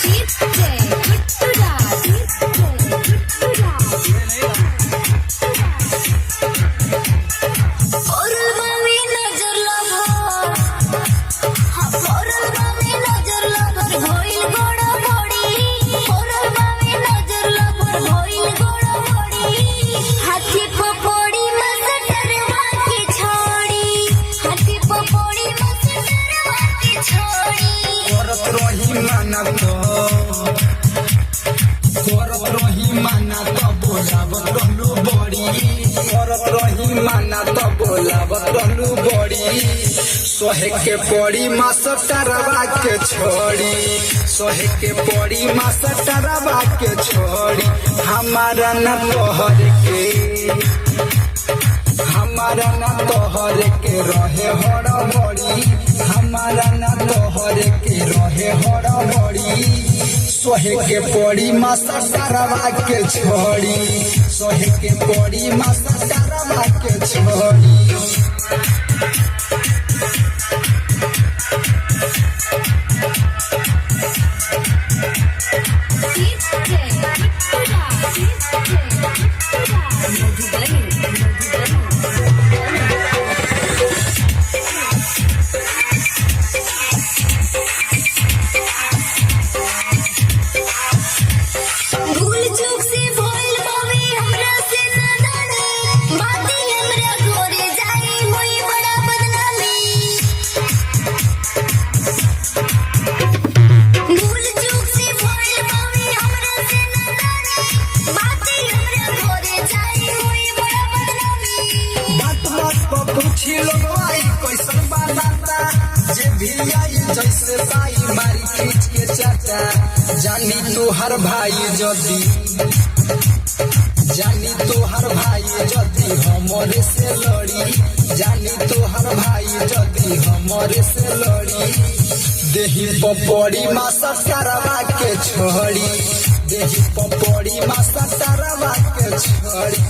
DJ Guttura, DJ Guttura. औरल बावे नजर लगो, हाँ, औरल बावे नजर लगो, भइल गोड़ा बड़ी। औरल बावे नजर लगो, भइल गोड़ा बड़ी। हाथी पपड़ी मसटरवा के छोड़ी, हाथी पपड़ी मसटरवा के छोड़ी। करत रही माना तो, करत रही माना तो बोलावत रहलू बड़ी। करत रही माना तो बोलावत रहलू बड़ी। सोहे के पड़ी मास्टरवा के छोड़ी, सोहे के पड़ी मास्टरवा के छोड़ी। हमारा न तोहर के, हमारा न तोहर के रहे हड़बड़ी। हमारा न तोहर के रहे हड़बड़ी। सोहे के पड़ी मास्टरवा के छोड़ी, सोहे के पड़ी मास्टरवा के छोड़ी। DJ Guttura, DJ Guttura. Madhubani, Madhubani. भूल चूक से भइल बावे हमरा से नादानी, बाती हमरा घरे जाई होई बड़ा बदनामी। भूल चूक से भइल बावे हमरा से नादानी, बाती हमरा घरे जाई होई बड़ा बदनामी। बात बात पर पूछी लोगवाई कैसन बनाता, जे भी आई जैसे पाई मारी खींच के चाचा। जानी तोहर भाई जदी, जानी तोहर भाई जदी हमरे से लड़ी। जानी तोहर भाई जदी हमरे से लड़ी। देही पपड़ी मास्टरवा के छोड़ी, देही पपड़ी मास्टरवा के छोड़ी।